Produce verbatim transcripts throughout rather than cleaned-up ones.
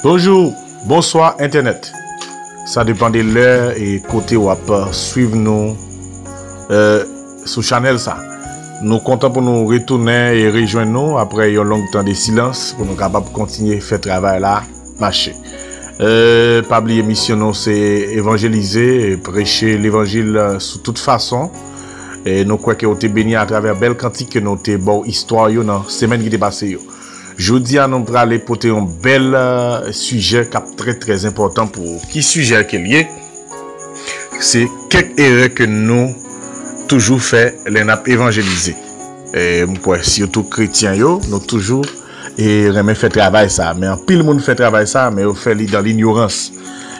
Bonjou, bonswa entènèt. Sa depann de lè e kote w ap swiv nou, eh, sou chanèl sa. Nou kontan pou nou retounen e rejwenn nou apre yon long tan de silans pou nou kapab kontinye fè travay la mache. Eh, pa bliye misyon nou se evanjelize, e preche levanjil, eh, sou tout fason. E nou kwè ke w te beni atravè bèl kantik ke nou te ba w istwa yo nan semèn ki te pase yo. Jodi a nou prale pote yon bèl, eh, sijè k ap trè, trè enpòtan pou ou. Ki sijè ke l ye? Se kèk erè ke nou toujou fè lè n ap evanjelize. E m kwè sitou kretyen yo, nou toujou, e renmen fè travay sa. Men anpil moun fè travay sa, men yo fè li dan linyorans.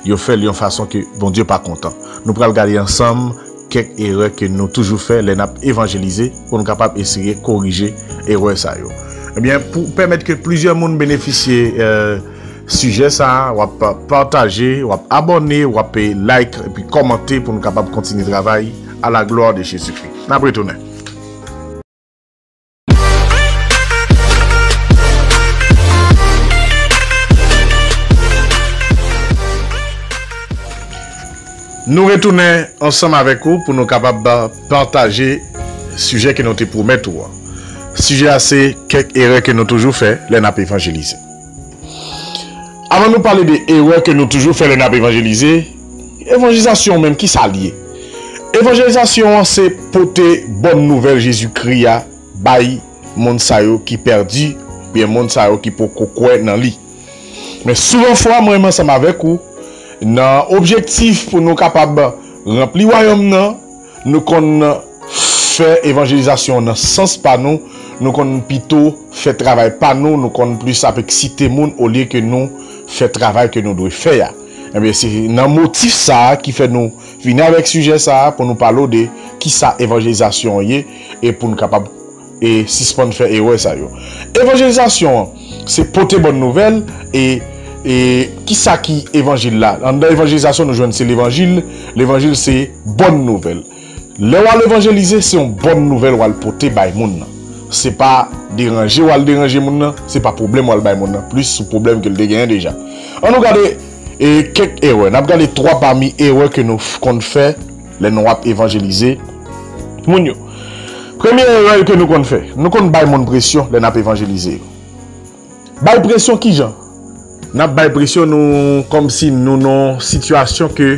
Yo fè li yon fason ke Bondye pa kontan. Nou pral gade ansanm kèk erè ke nou toujou fè lè n ap evanjelize pou nou kapab eseye korije erè sa yo. Ebyen, pou pèmèt ke plizyè moun benefisye, eh, sijè sa a, w ap pataje, w ap abòne, w ap like epi kòmante pou nou kapab kontinye travay à la gloire de Jésus-Christ. N ap retounen. Nou retounen ansanm avèk ou pou nou kapab pataje sijè ke nou te pwomèt ou an. Sijè a se kèk erè ke nou toujou fè lè n ap evanjelize. Avan nou pale de erè ke nou toujou fè lè n ap evanjelize, evanjelizasyon menm, ki sa l ye? Evanjelizasyon an se pote bòn nouvèl Jezikri a bay moun sa yo ki pèdi, oubyen moun sa yo ki poko kwè nan li. Men souvan fwa, mwen menm ansanm avèk ou, nan objektif pou nou kapab ranpli wayòm nan, nou konn fè evanjelizasyon nan sans pa nou, nou konn pito fè travay pa nou, nou konn plis ap eksite moun olye ke nou fè travay ke nou dwe fè a. Ebyen, se nan motif sa a ki fè nou vini avèk sijè sa a pou nou pale w de kisa evanjelizasyon an ye e pou nou kapab e sispann fè erè sa yo. Evanjelizasyon an, se pote bòn nouvèl e, e kisa ki evanjil la? Anndan evanjelizasyon, nou jwenn se levanjil. Levanjil se bòn nouvèl. Lè w al evanjelize, se yon bòn nouvèl w al pote bay moun nan. Se pa deranje w al deranje moun nan, se pa pwoblèm w al bay moun nan, plis sou pwoblèm ke l te genyen deja. Ann nou gade, e, kèk erè. N ap gade twa pami erè ke nou f-, konn fè lè nou ap evanjelize moun yo. Premye erè ke nou konn fè, nou konn bay moun presyon lè n ap evanjelize yo. Bay presyon kijan? N ap bay presyon, nou kòmsi nou nan sitiyasyon ke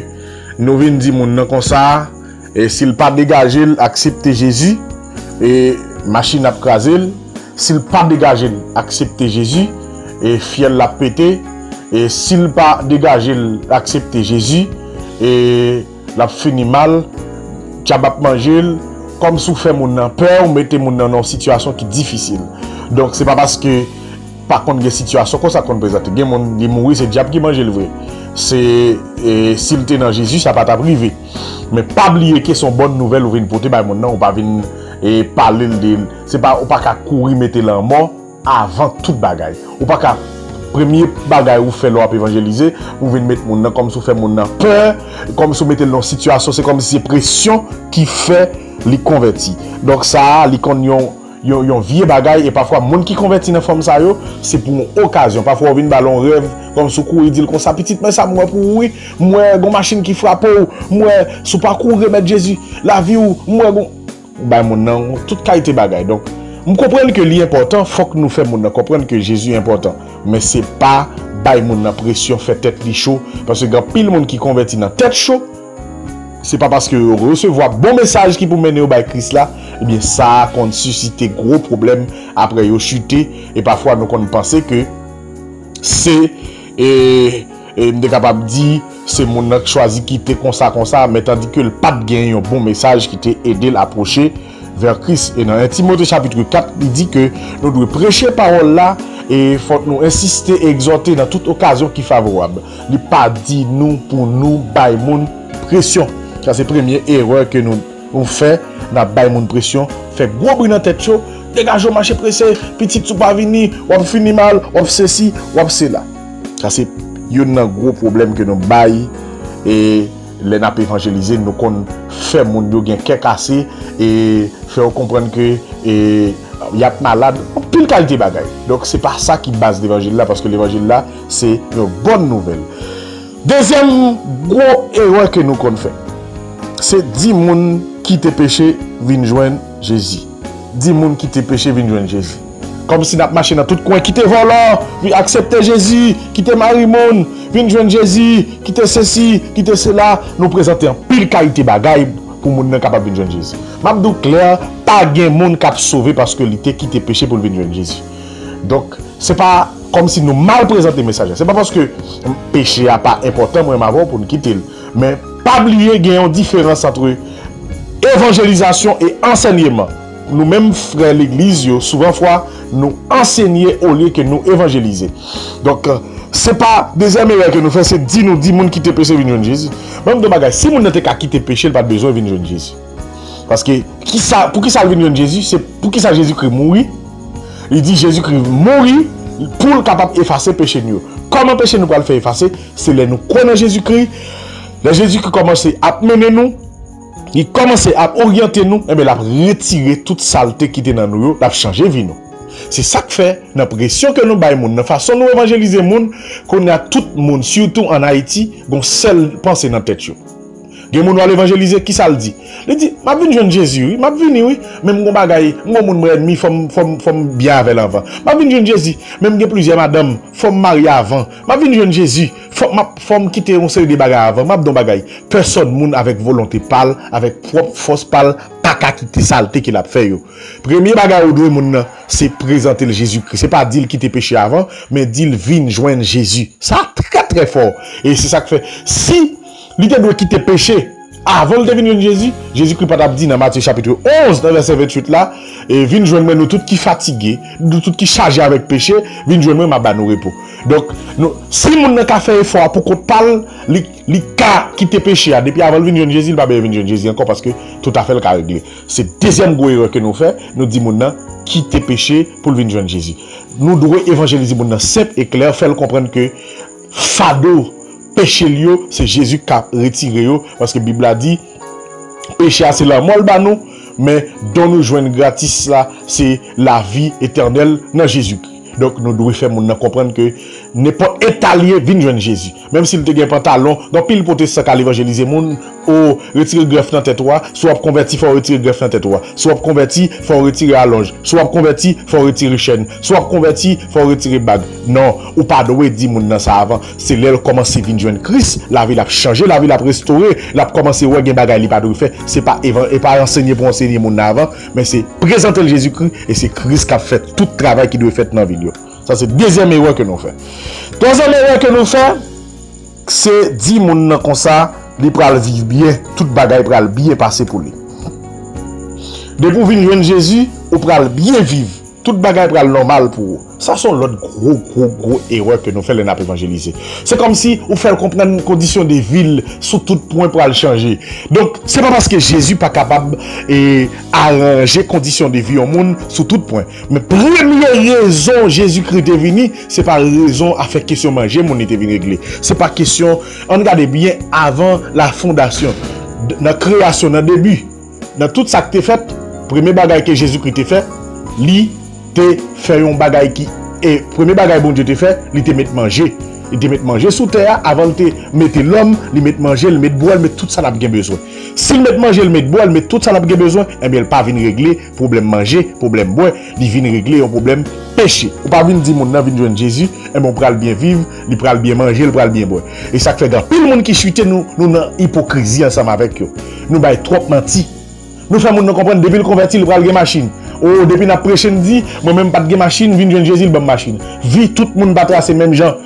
nou vin di moun nan konsa, e si l pa degaje l aksepte Jezi, e machin ap kraze l. Si l pa degaje l aksepte Jezi, e fyèl l ap pete. E si l pa degaje l aksepte Jezi, e l ap fini mal, dyab ap manje l. Kòmsi w fè moun nan pè, ou mete moun nan nan yon sitiyasyon ki difisil. Donk, se pa paske pa konn gen sitiyasyon konsa k konn prezante. Gen moun, li mouri, se dyab ki manje l vre. Se, e, si l te nan Jezi, sa pa t ap rive. Men pa bliye ke se yon bòn nouvèl ou vin pote bay moun nan, ou pa vin, e, pale l de l. Se pa, ou pa ka kouri mete lanmò avan tout bagay. Ou pa ka, premye bagay ou fè lè w ap evanjelize, ou vin met moun nan kòmsi w fè moun nan pè, kòmsi w mete l nan yon sitiyasyon, se kòmsi se presyon ki fè li konvèti. Donk sa a, li konn yon, yon, yon vye bagay, e pafwa moun ki konvèti nan fòm sa yo, se pou yon okazyon. Pafwa w vin ba l yon rèv, kòmsi w kouri di l konsa, "Pitit, men sa m wè pou ou wi, m wè gon machin ki frape w, m wè si w pa kouri remèt Jezi lavi w, m wè gon," Ou bay moun nan tout kalite bagay. Donk, m konprann ke li enpòtan, fòk nou fè moun nan konprann ke Jezi enpòtan. Men se pa bay moun nan presyon, fè tèt li cho, paske gen anpil moun ki konvèti nan tèt cho. Se pa paske yo resevwa bon mesaj ki pou mennen yo bay Kris la, ebyen sa a konn sisite gwo pwoblèm apre yo chite, e pafwa nou konn panse ke se, e, e m te kapab di, se moun nan k chwazi kite konsa konsa, men tandike l pa t gen yon bon mesaj ki te ede l apwoche vè Kris. E nan en Timote chapit kat, li di ke nou dwe preche pawòl la, e fòk nou ensiste e egzòte nan tout okazyon ki favorab. Li pa di nou pou nou bay moun presyon. Sa se premye erè ke nou nou fè, n ap bay moun presyon, fè gwo bri nan tèt yo, "Degaje w, mache prese, pitit, si w pa vini, w ap fini mal, w ap sesi, w ap sela." Sa se youn nan gwo pwoblèm ke nou bay, e lè n ap evanjelize, nou konn fè moun yo gen kè kase, e fè yo konprann ke, e, y ap malad. Pil kalite bagay. Donk, se pa sa ki baz levanjil la, paske levanjil la, se yon bòn nouvèl. Dezyèm gwo erè ke nou konn fè, se di moun kite peche vin jwenn Jezi. Di moun kite peche vin jwenn Jezi. Kòmsi n ap mache nan tout kwen, kite vòlò, vin aksepte Jezi, kite mari moun, vin jwenn Jezi, kite sesi, kite sela. Nou prezante anpil kalite bagay pou moun nan kapab vin jwenn Jezi. M ap di w klè, pa gen moun k ap sove paske li te kite peche pou l vin jwenn Jezi. Donk, se pa kòmsi nou mal prezante mesaj la. Se pa paske peche a pa enpòtan, mwen m avè w pou n kite l. Men, pa bliye gen yon diferans ant evanjelizasyon e ansèyman. Nou menm frè legliz yo, souvan fwa, nou ansenye olye ke nou evanjelize. Donk, se pa dezyèm erè ke nou fè, se di nou, di moun kite peche vin jwenn Jezi. Mwen, m di w bagay, si moun nan te ka kite peche, l pa t bezwen vin jwenn Jezi. Paske, kisa, poukisa l vin jwenn Jezi? Se poukisa Jezikri mouri? Li di Jezikri mouri pou l kapab efase peche nou yo. Kòman peche nou pral fè efase? Se lè nou kwè nan Jezikri. Lè Jezikri kòmanse ap mennen nou, li kòmanse ap oryante nou, enben, l ap retire tout salte ki te nan nou yo, l ap chanje vi nou. Se sa k fè, nan presyon ke nou bay moun, nan fason nou evanjelize moun, kounye a tout moun, sitou ann Ayiti, gon sèl panse nan tèt yo. Gen moun w al evanjelize, kisa l di? Li di, "M ap vin jwenn Jezi, wi, m ap vini, wi. Men m gon bagay, m gon moun mwen ènmi, fò m, fò m, fò m byen avè l anvan. M ap vin jwenn Jezi, men m gen plizyè madanm, fò m marye avan. M ap vin jwenn Jezi, fò m ap, fò m kite yon seri de bagay avan." M ap di w bagay, pèsòn moun avèk volonte pa l, avèk pwòp fòs pa l, pa ka kite salte ke l ap fè yo. Premye bagay ou dwe moun nan, se prezante l Jezikri. Se pa di l kite peche avan, men di l vin jwenn Jezi. Sa trè, trè fò. E se sa k fè, si li te dwe kite peche avan l te vin jwenn Jezi, Jezikri pa t ap di nan Matye chapit onz, nan vèsè venntuit la, e, "Vin jwenn mwen, nou tout ki fatige, nou tout ki chaje avèk peche, vin jwenn mwen, m ap ba nou repo." Donk, nou, si moun nan ka fè efò a pou kont pa l, li, li ka kite peche a. Depi avan l vin jwenn Jezi, li pa bezwen vin jwenn Jezi ankò, paske toutafè l ka regle. Se dezyèm gwo erè ke nou fè, nou di moun nan kite peche pou l vin jwenn Jezi. Nou dwe evanjelize moun nan senp e klè, fè l konprann ke fado peche l yo, se Jezi k ap retire yo, paske Bib la di, peche a se lanmò l ba nou, men don nou jwenn gratis la, se lavi etènèl nan Jezikri. Donk, nou dwe fè moun nan konprann ke nenpòt eta l ye, vin jwenn Jezi. Menm si l te gen pantalon, gen anpil pwotestan k al evanjelize moun, o, retire grèf nan tèt ou a, si w ap konvèti, fò w retire grèf nan tèt ou a. Si w ap konvèti, fò w retire alonj. Si w ap konvèti, fò w retire chèn. Si w ap konvèti, fò w retire bag. Non, ou pa dwe di moun nan sa avan. Se lè l kòmanse vin jwenn Kris, lavi l ap chanje, lavi l ap restore, l ap kòmanse wè gen bagay li pa dwe fè. Se pa evan-, e pa ansenye pou ansenye moun nan avan, men se prezante l Jezikri, e se Kris k ap fè tout travay ki dwe fèt nan vi l yo. Sa se dezyèm erè ke nou fè. Twazyèm erè ke nou fè, se di moun nan konsa, li pral viv byen, tout bagay pral byen pase pou li. Depi w vin jwenn Jezi, ou pral byen viv. Tout bagay pral nòmal pou ou. Sa se yon lòt gwo, gwo, gwo erè ke nou fè lè n ap evanjelize. Se kòmsi ou fè l konprann kondisyon de vi l sou tout pwen pral chanje. Donk, se pa paske Jezi pa kapab, e, aranje kondisyon de vi yon moun sou tout pwen. Men premye rezon Jezikri te vini, se pa rezon afè kesyon manje moun li te vin regle. Se pa kesyon, ann gade byen avan la fondasyon, d-, nan kreyasyon, nan debi, nan tout sa k te fèt, premye bagay ke Jezikri te fè, li te fè yon bagay ki, e premye bagay Bondye te fè, li te met manje. Li te met manje sou tè a, avan l te mete lòm, li met manje, li met bwè, li met tout sa n ap gen bezwen. Si l met manje, li met bwè, li met tout sa n ap gen bezwen, enben, l pa vin regle pwoblèm manje, pwoblèm bwè, li vin regle yon pwoblèm peche. Ou pa vin di moun nan vin jwenn Jezi, enben, ou pral byen viv, li pral byen manje, li pral byen bwè. E sa k fè gen anpil moun ki chite, nou, nou nan ipokrizi ansanm avèk yo. Nou bay twòp manti. Nou fè moun nan konprann depi l konvèti, li pral gen machin. O, depi n ap preche, n di, "Mwen menm m pa t gen machin, vin jwenn Jezi, l ban m machin." Vi tout moun pa trase menm jan.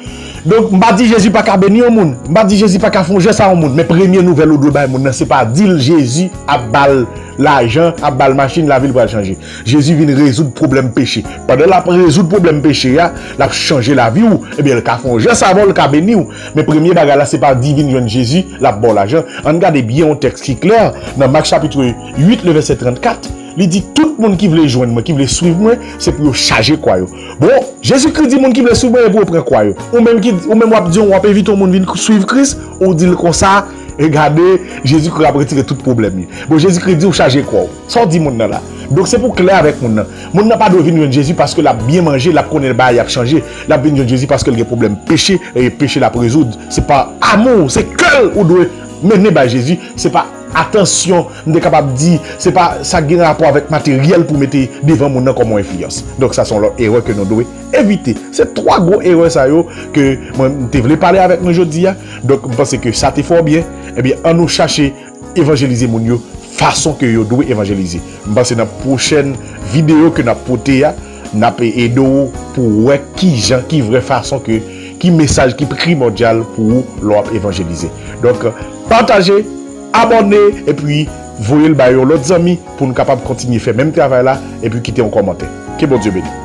Donk, m pa di Jezi pa ka beni yon moun. M pa di Jezi pa ka fè yon jès a yon moun. Men premye nouvèl ou dwe bay moun nan, se pa di l Jezi ap ba l lajan, ap ba l machin, lavi l pral chanje. Jezi vin rezoud pwoblèm peche. Pandan l ap rezoud pwoblèm peche a, l ap chanje lavi w. Ebyen, l ka fè yon jès avè w, l ka beni w. Men premye bagay la, se pa di vin jwenn Jezi, l ap ba w lajan. Ann gade byen yon tèks ki klè, nan Mak chapit uit, le vèsè trannkat, li di, "Tout moun ki vle jwenn mwen, ki vle swiv mwen, se pou yo chaje kwa yo." Bon, Jezikri di moun ki vle swiv mwen, e pou yo pran kwa yo. Ou menm ki, ou menm w ap di, w ap envite yon moun vin swiv Kris, ou di l konsa, e gade, Jezikri ap retire tout pwoblèm li. Bon, Jezikri di w chaje kwa w. Sa w di moun nan la? Donk se pou klè avèk moun nan. Moun nan pa dwe vin jwenn Jezi paske l ap byen manje, l ap konnen bagay ap chanje. L ap vin jwenn Jezi paske l gen pwoblèm peche, e peche l ap rezoud. Se pa amou, se kè l ou dwe mennen bay Jezi. Se pa atansyon, m te kapab di, se pa sa k gen rapò avèk materyèl pou mete devan moun nan kòm yon enfliyans. Donk sa se yon lòt erè ke nou dwe evite. Se twa gwo erè sa yo ke mwen m te vle pale avèk nou jodi a. Donk m panse ke sa te fè w byen. Ebyen, an nou chache evanjelize moun yo fason ke yo dwe evanjelize. M panse nan pwochèn videyo ke n ap pote a, n ap ede w pou w wè ki jan, ki vrè fason ke, ki mesaj ki primòdyal pou ou lè w ap evanjelize. Donk, pataje, abòne, epi voye l bay yon lòt zanmi pou n kapab kontinye fè menm travay la, epi kite yon kòmantè. Ke Bondye beni.